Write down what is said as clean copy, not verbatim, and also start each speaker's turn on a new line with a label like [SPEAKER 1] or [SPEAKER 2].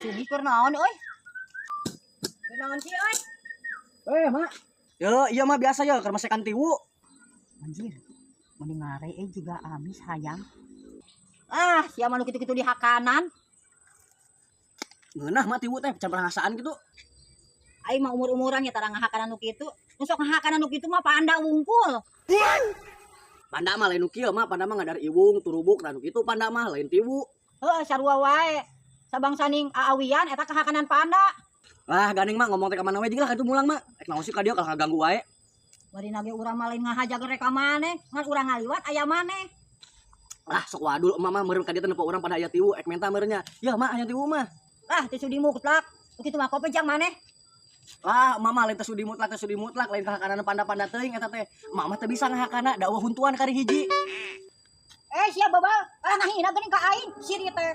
[SPEAKER 1] Sini keur naon euy? Keur naon sih euy?
[SPEAKER 2] Eh, Mak. Yo, iya mah biasa ya keur masekan tiwu.
[SPEAKER 1] Anjir. Mending ngare euy juga amis hayang. Ah, sia mah nu kitu-kitu di hakanan.
[SPEAKER 2] Ngeunah mah tiwu teh can pernah ngasaan gitu.
[SPEAKER 1] Aing mah umur-umuran ya tara ngahakanan nu kitu. Nu sok ngahakanan nu kitu mah panda wungkul.
[SPEAKER 2] Panda mah lain nu kieu mah, panda mah ngadar iwung, turubuk, tah nu kitu panda mah lain tiwu.
[SPEAKER 1] Heuh, sarua wae. Sabangsaning aawian eta kahakanan panda.
[SPEAKER 2] Lah, gandeng mah ngomong teh ka mana we jeung lah kitu mulang mah. Ek naon sih ka dieu kalah ngaganggu wae.
[SPEAKER 1] Bari nage urang mah lain ngahaja rek ka maneh, ngan urang ngaliwat aya maneh.
[SPEAKER 2] Lah, sok wadul emak mah meureun ka dieu teh nempo urang pada aya tiwu, ek menta meureun nya. Ya mak aya tiwu mah.
[SPEAKER 1] Ah, teu sudi mutlak. Nu kitu mah kope jang maneh.
[SPEAKER 2] Lah, emak mah lain teu sudi mutlak, teu sudi mutlak, lain kahakanan panda-panda teuing eta teh. Emak mah teu bisa ngahakana, da euweuh huntuan kari hiji.
[SPEAKER 1] Eh, sia babal. Ah, ngahina geuning ka aing, siri teh.